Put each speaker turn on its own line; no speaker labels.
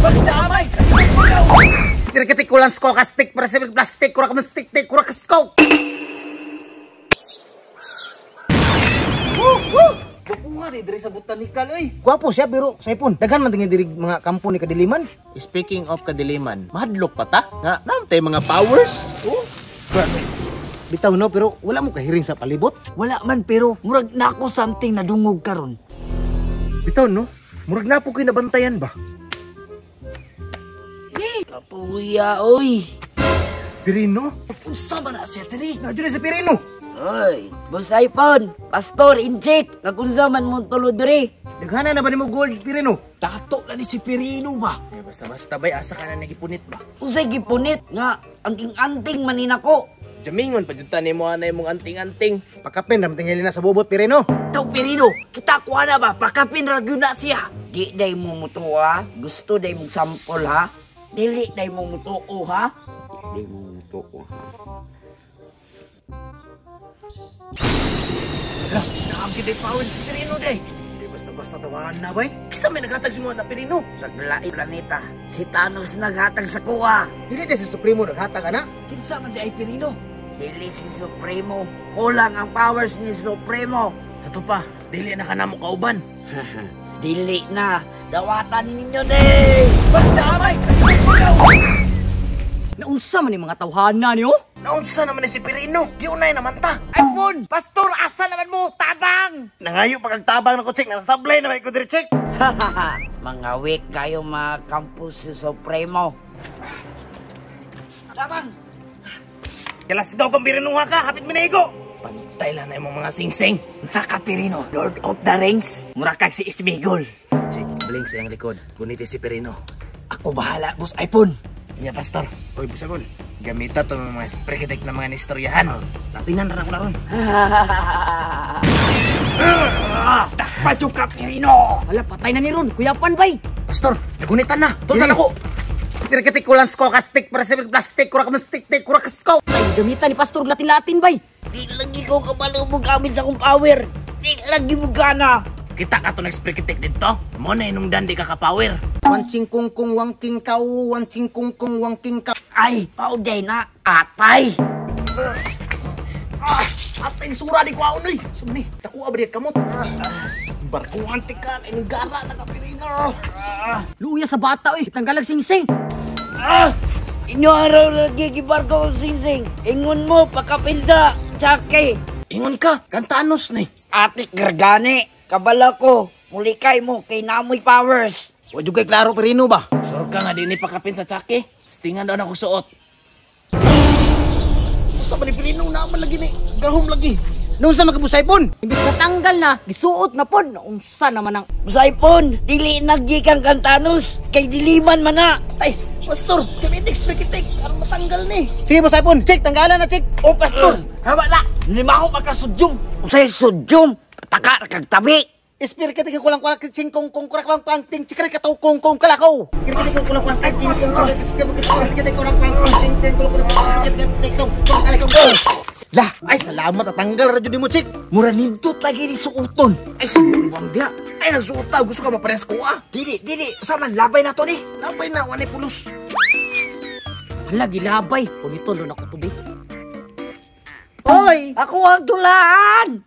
Pagdamay!
Kirikitikulan sko kastik presibik plastik kurak mestik tik kurak sko.
Kuha di diri sa botanikal oy.
Gwapo siya pero saipon. Daghan man tingin diri mga kampo ni kadiliman.
Speaking of kadiliman, mahadlok pa ta? Nga, naamtay mga powers.
Oh. Bitaw no, pero wala mo kahiring sa palibot.
Wala man pero murag nako something nadungog karon.
Bitaw no, murag na po kayo nabantayan ba?
Kapuya oy.
Pirino?
Unsa man na siya diri?
Na diri sa Pirino.
Oy, Boss iPhone, Pastor Injek, nagunsa man mo tulod diri.
Daghana na ba nimo gold, Pirino?
Dato na ni si Pirino ba?
Eh, basta-basta bay, asa ka na nagipunit ba?
Unsay gipunit nga anting-anting man ni nako.
Jamingon pa dyan tanin mo anay mong anting-anting.
Pakapin ram tingali na sa bobot, Pirino.
Taw Pirino, kita kuha na ba? Pakapin ra gyud na siya. Di day mo mutuo ha? Gusto day mong sample ha? Dili day mo mutuo ha? Di mo mutuo ha?
Naam kita power si Pirino day.
Di basta-basta tawahan na bay.
Kisa may naghatag si mga na Pirino.
Taglaing planeta. Si Thanos naghatag sa kuha.
Dili di si Supremo naghatag ana.
Kinsa man di ay Pirino? Dili si Supremo. Kulang ang powers ni Supremo.
Sa to pa, dili na ka na mo kauban.
Dili na. Dawatan ninyo day!
Pagdamay!
Naunsa man ni mga tawhana niyo?
Naunsa naman ni si Pirino, giunay naman ta.
iPhone! Pastor, asa naman mo? Tabang!
Nangayo pa kag tabang nako, check. Nasablay na may ko diri, check.
Mga weak kayo mga campus si Supremo. Tabang!
Galasgaw kang Pirino ka, hapit minaigo. Pantay lang na imong mga singsing.
Unsa ka Pirino? Lord of the Rings? Mura kag si Ismigol.
Check, blink sa iyang likod. Guniti si Pirino.
Ako bahala, Boss iPhone.
Nya, Pastor.
Oy, busagol.
Gamita to mga sprekitek na mga nistoryahan.
Latinan ra na ko na ron.
Takpa ka Pirino!
Wala, patay na ni Ron. Kuyapan bay.
Pastor, nagunitan na. Tunsan ako.
Kirikitikulan sko kastik presibik plastik kurak mestik tik kurak sko.
Ay, gamitan ni Pastor Latin-Latin bay.
Di lagi ko kabalo mo gamit sa akong power. Di lagi mo gana.
Kita ka to nag-sprekitek dito. Mo na inong dandi ka ka-power.
Wancing kung kung wangking kau, wancing kung kung wangking kau.
Ay, pauday na. Atay!
Atay sura di ko aon oy. Sumni, takuha ba di kamot? Barkuan tika kay nigara na ka Pirino.
Luya sa bata oy. Tanggalag singsing.
Inyo araw lagi gibarko kong singsing. Ingon mo, pakapinsa, tsake.
Ingon ka, kantanos ni.
Ate Gargani, kabala ko. Mulikay mo kay namoy powers.
Wa jud kay klaro, Pirino ba?
Sure ka nga di ni pakapin sa tsake. Stingan daw na ko suot.
Sa man ni Pirino na man lagi ni gahom lagi. Naunsa man ka busaipon?
Imbis natanggal na, gisuot na pod. Naunsa naman ang
Saipon, dili nagyikang kantanos. Kay diliman man na.
Ay, Pastor, gamitik sprekitik aron matanggal ni. Sige busaipon, check tanggalan na, check.
O pastor, hawa na. Lima ko pagkasudyum. Usay sudyum, pataka ra kag tabi.
Ispirkitik ko lang kulang ching kong kong kurak pang pang ting chikrik kataw kong kong kalakaw. Kirkitik ko lang kulang ting ting kong kulang kirkitik ko lang kulang ting ting kong kulang kirkitik kong kong kalakaw. Lah, ay salamat natanggal ra jud nimo, check.
Mura nindot lagi ni suoton.
Ay sibuwang diha. Ay nagsuot ta, gusto ka mapares ko ah.
Dili, dili, usa man labay na to ni.
Labay na wala pulos.
Hala, gilabay. Punito, doon ako tubi.
Hoy,
Ako ang dulaan.